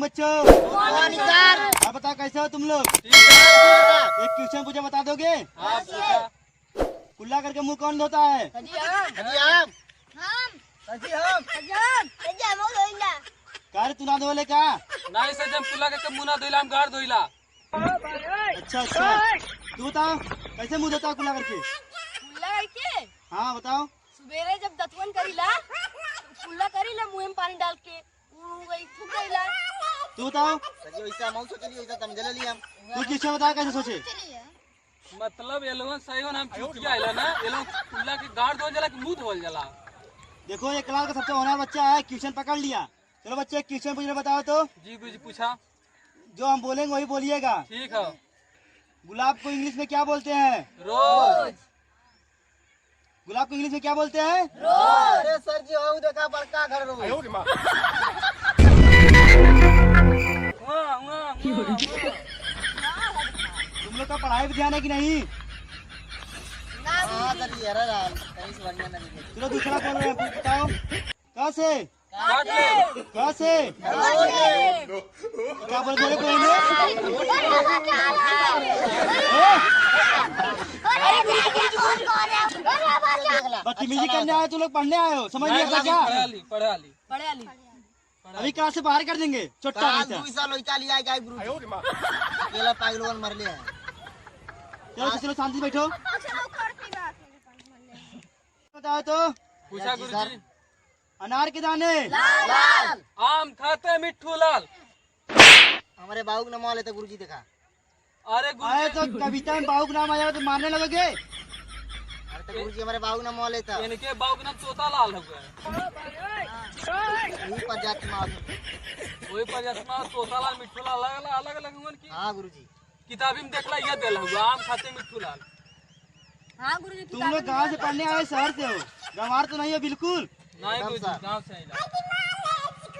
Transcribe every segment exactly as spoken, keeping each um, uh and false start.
बच्चों, गुड मॉर्निंग सर। और बताओ, कैसे हो तुम लोग? ठीक है। एक क्वेश्चन पूछे, बता दोगे? हाँ, पूछा। कुल्ला करके मुंह कौन धोता है? कजी हम। कजी हम। हम। कजी हम। कजी हम। कजी हम धोइला। का रे, तू ना धोले का? नहीं सर, जब कुल्ला करके मुंह ना धोइला, हम गाड़ धोइला। अच्छा, अच्छा। तू बताओ, कैसे मुंह धोता है कुल्ला करके? कुल्ला करके? हाँ, बताओ। सुबेरे जब दतुअन करीला, कुल्ला करीला मुंह में पानी डाल के, उ वही थूक देला। तू बताओ। सर जी, वैसा हम सोचलिए, वैसा समझ लेली हम। तू क्वेश्चन बता, कैसे सोचे? मतलब ये लोगन सही होन हम चूतिया आइला ना, ये लोग कुल्ला के गाड़ धोल जाला कि मुंह धोल जाला? देखो, ये क्लास का सबसे होनहार बच्चा है, क्वेश्चन पकड़ लिया। चलो बच्चे, क्वेश्चन पूछ रहे, बताओ तो। जी गुरुजी, पूछा। जो हम बोलेंगे वही बोलिएगा। ठीक है। गुलाब को इंग्लिश में क्या बोलते हैं? रोज। गुलाब को इंग्लिश में क्या बोलते हैं? रोज। अरे सर जी, हो देखा बड़का घर रोज। वाह, वाह, वाह, वाह। तुम लोग का पढ़ाई पे ध्यान है कि नहीं? हाँ सर जी, अरे यार, कहीं से बढ़िया नहीं है। चलो दूसरा कौन है, बताओ। कहाँ से? काट ले। कहाँ से? क्या बोल रहे, कौन है? बदतमीजी करने आए, तुम लोग पढ़ने आए हो, समझ नहीं आता क्या? पढ़ा ली, पढ़ा ली। पढ़ा ली। अभी क्लास से बाहर कर देंगे, चोट्टा काल कैसा। दुई साल होई, काल आई जाए गुरु जी। अकेला पागल लोगन मरले हैं। चलो, चलो, शांति से बैठो। बताओ तो। पूछा गुरुजी। अनार के दाने। लाल। आम खाते मिट्ठू लाल। हमारे बाबू के नाम लेते गुरुजी, देखा। अरे गुरुजी। आए तो कविता में बाबू के नाम आ जावे तो मारने लगोगे? अरे तो गुरुजी, हमारे बाबू के नाम लेता। इनके बाबू के नाम तोता लाल हुआ है। वही प्रजाति में आते। वही प्रजाति में तोता लाल, मिट्ठू लाल, अलग अलग, अलग अलग हुआ इनकी। हाँ गुरुजी। किताबी में देखला, ये देला हुआ, आम खाते मिट्ठू लाल। हाँ गुरुजी, तुम लोग गाँव से पढ़ने आए, शहर से हो? गंवार तो नहीं हो बिल्कुल? नहीं एकदम गुरुजी, सर। गाँव से आइला।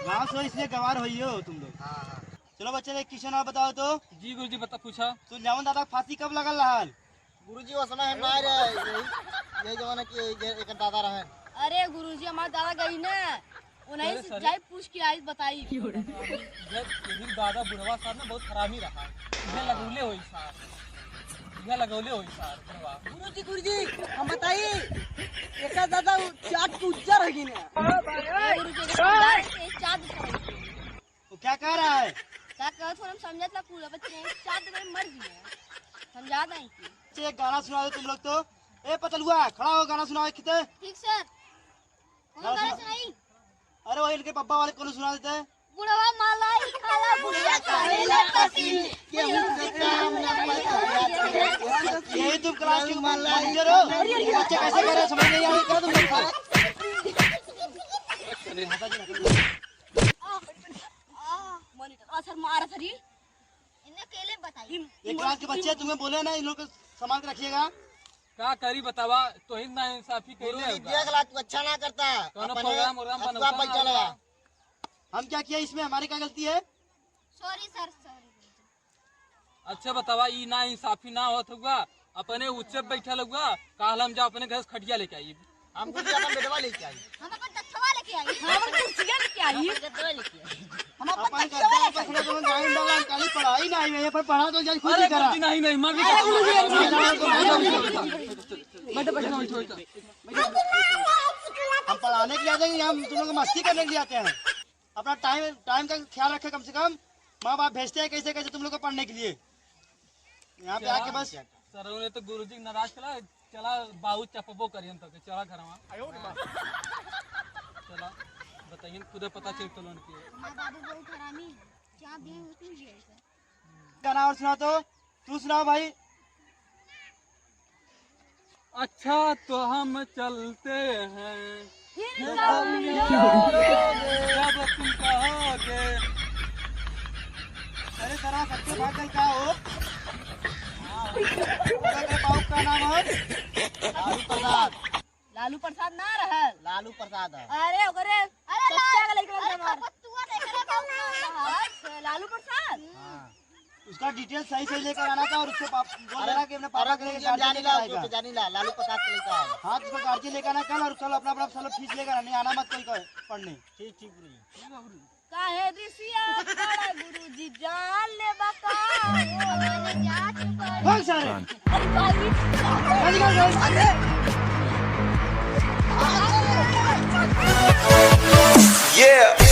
गाँव से हो, इसलिए गंवार होई हो तुम लोग। हाँ, हाँ। चलो बच्चे, एक क्वेश्चन और बताओ तो। जी गुरुजी, बता, पूछा। सुनजावन दादा फांसी कब लगल रहल? गुरुजी, वो समय हम ना रहे, यही, यही जमाना की ये एक दादा रहन। अरे गुरुजी, हमार दादा गई ना, उन्हीं अरे से सर। जाई पूछ के आई, बताई। इधर, इधर दादा बुढ़वा साहब ना बहुत हरामी रहा। इधर लगौले होई सार। इधर लगौले होई सार, बुढ़वा। गुरुजी, गुरुजी, हम बताई। एका दादा उ चाट के उज्जर है कि ना? ए गुरुजी, एका दादा के चाट वो क्या कह रहा है? क्या कहत हो, हम समझत ना पूरा बच्चे हैं, चाट में मर गए। समझा दें कि। बच्चे, एक गाना सुना दो तुम लोग तो। ए पतलुआ, खड़ा हो, गाना सुनाओ एक किते। ठीक सर। कौन गाना गाना सुना- सुनाई? अरे वही इनके पप्पा वाले कौन सुना देते हैं? बुढ़वा मलाई खाला बुढ़िया करेला पसीन। केहू से काम ना पता। यही तुम क्लास के टीचर हो? बच्चे कैसे कह रहे हैं, समझ नहीं आ रही क्या तुम लोग को? मॉनिटर, आ सर मारा सर ये। इन्हें अकेले बताइए। ये क्लास के बच्चे तुम्हें बोले ना, इन लोग को संभाल के रखिएगा। का करी बतावा, तोहिन ना इंसाफी गुरु कैले जी, होगा। देख ला, तू अच्छा ना करता। कौनो अपने प्रोग्राम वोग्राम अथवा बनौता ना बैठा लगा। हम क्या किया इसमें, हमारी क्या गलती है? सॉरी सर, सॉरी। अच्छा बतावा, ई ना इंसाफी ना होत हुआ, अपने उच्चे बैठल हुआ, काल हम जाओ अपने घर से खटिया लेके आई। हम गुरुजी अपन बेटवा लेके आई। हम अपन तख्तवा लेके आई। हम अपन कुर्सिया लेके आई। हम अपन अपन तख्तवा गद्दा लेके पर आई। खड़ा करो, गाइन डाला, हम काली पढ़ाई ना आई, यहाँ पर पढ़ा तो जाए खुद अरे ही करा। गुरुजी, नहीं, नहीं, मैं भी अरे गुरुजी, बैठो, बैठो, बैठो, बैठो। हम पढ़ाने के लिए आते हैं, हम तुम लोग को मस्ती करने के लिए आते हैं। अपना टाइम, टाइम का ख्याल रखे कम से कम। माँ बाप भेजते हैं कैसे कैसे तुम लोग को पढ़ने के लिए। यहाँ पे आके बस। सर, उन्हें तो गुरुजी नाराज करा, चला बाबू चपबो करियन तो के, चला घरवा। चला, बताइए, खुदे पता चल तो लोन के। हमारा बाबू बहुत हरामी, जहाँ भी है, उसमें भी है सर। गाना और सुनाओ तो, तू सुनाओ भाई। अच्छा तो हम चलते हैं। फिर कब मिलोगे? जब तुम कहोगे। अरे सरा, सबके भाग गए का हो? अरे बाबू का नाम है? लालू प्रसाद। लालू प्रसाद ना रहल। लालू प्रसाद है। अरे ओकरे अरे बच्चा लाल-, का लइका अरे रहल हमार। पप्पा, तू देख रहे हो? हाँ, लालू प्रसाद। हाँ। उसका डिटेल सही सही लेकर आना था और उसको पाप-, बोल अरे, देना कि अपने पापा अरे के लिए गुरुजी, हम गार्जियन जानी लेकर ला, आएगा। उसको जानी ला, लालू प्रसाद के लइका है। हाँ, तो उसको गार्जियन लेकर आना कल और कल अपना, अपना सब फीस लेकर आना, नहीं आना मत कोई का पढ़ने। ठीक, ठीक गुरुजी। काहे रिसिया बड़ा गुरुजी जान ले बका? बोल सारे। अरे भाई। अरे, अरे। Yeah.